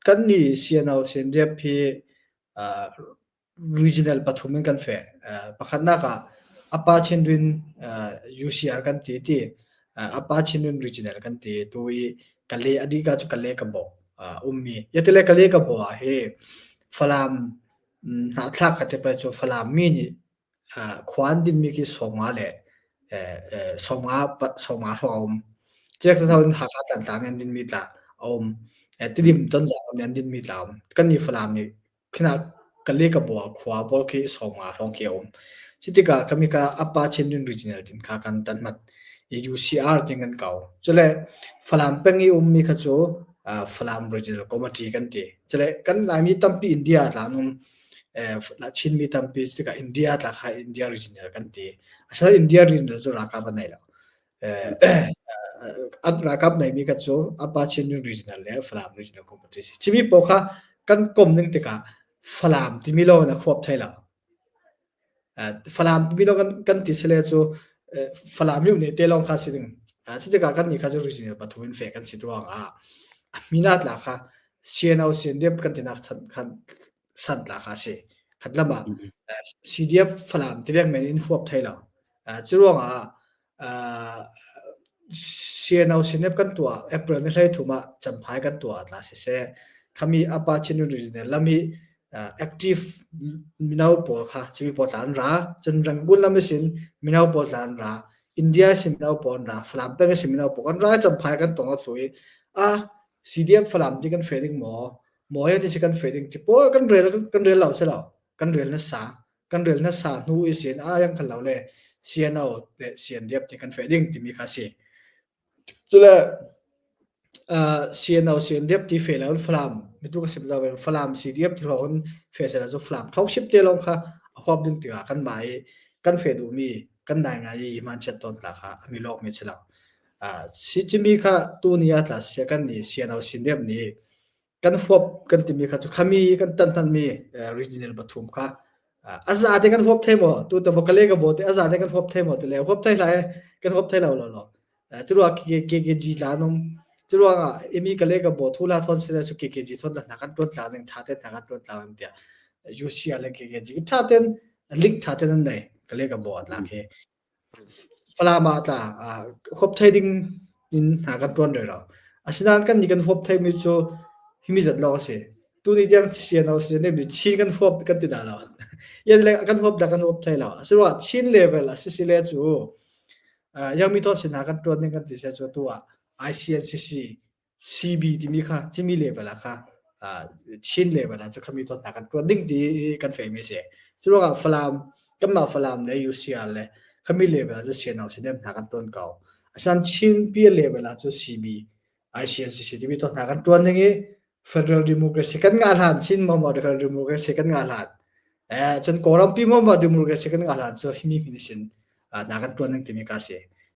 Kan nih CNO Siandep hi regional pathum in kan feh. Pakhatnak ah Apa Chindwin UCR kan ti ti. Apa Chindwin regional kan ti. Tu i Kale adika cu Kale ka bo ummi. Yatile Kale ka bo ah hi Falam hnahthlak ka te pa cu Falam mi nih khua an dinmi khi 50 le 50 hrawng a um. Ciak in Hakha Tlantlang nih an dinmi tla a um. Tidim Tonzang nih an dinmi tla a um. Kannih Falam nih khinah Kale Kabua khua pawl khi 50 hrawng khi a um. Cutikah kamika Apa Chinlun Regional tin kha kan tan mat. UCR tin kan kau. Cule Falam peng i ummi kha cu Falam Regional Committee kan ti. Cule kan Laimi tampi India tla an um. Chinmi tampi tikah India tla kha India regional kan ti. Asal India regional cu ralkap an nei lo. An ralkap neimi kha cu Apa Chin regional le Falam regional competition. Chimi pawl kha kan kom ning tikah Falam timi lo na khuap thai lo. Falam timi lo kan kan ti sile cu Falam yu ne te long kha si ding. Cutikah kan nih kha cu regional pathum in fe kan si ruang ah a mina tla kha CNO CNDF kan tinak khan san tla kha a si. Khat lam ah CDF Falam tivek men in huap thai lo. Cu ruangah CNO CNF kan tuah April ni hlei thum ah Champhai kan tuah tla siseh khami apa Chinun regional lam hi active mino pawl kha chimi pawl tla an ra cun Rangoon lam sin mino pawl tla an ra India sin mino pawl an ra Falam peng sin mino pawl kan ra Champhai kan tong a thlui a CDF Falam ti kan fe ding maw Maw he ti si kan fe ding ti pawl kan rel kan rel lo si lo kan rel na sa kan rel na sa hnu i sin a yang khan lo le CNO le CNDF ti kan fe ding timi kha si cule CNO CNDF ti fe lo Falam mitu ka sim zaw Falam CDF ti hon fe se la chu Falam thok ship te long kha a huap ding tikah kan mai kan fe du mi kan nai ngai i man chet ton tla kha ami lok mi chilo si chimi kha tu ni a tla se kan ni CNO CNDF ni Kan huap kan timi kha cu khami kan tan hmanmi regional pathum kha a za te kan huap thei maw tu te kale ka bo te a za te kan huap thei maw te le huap thei lai kan huap thei lo lo lo cu ruang KKG la num cu ruang ah imi kale ka bo thu la thon sile cu KKG thon la hna kan tuan tla ning tha ten hna kan tuan tla ning tiah UCL le KKG tha ten link tha ten an nei kale ka bo at la khi Falam ah tla huap thei ding in hna kan ṭuan rih lo. Asinain kannih kan huap theimi cu himi zat lawng a si. Tuni tiang CNO CNF nih Chin kan huap kan ti dah lo. Ian le kan huap dah kan huap thei lo. Asiloah Chin level a si sile cu Yangmi Thawn sin hna kan ṭuan ding kan ti se cu atu ah ICNCC CB timi kha cimi level ah kha Chin level ah cu khami tuan hna kan tuan ding ti kan fehmi a si. Cu ruangah Falam kanmah Falam le UCR le khami level ah cu CNO CNM hna kan tuan ko. Asan Chin pi level ah cu CB ICNCC timi tuan hna kan tuan ding i Federal Democracy kan ngah hlan Chin momo Federal Democracy kan ngah hlan eh cun Kawlram pi momo Democracy kan ngah hlan cu himi hmin sin hna kan tuan ding timi ka si.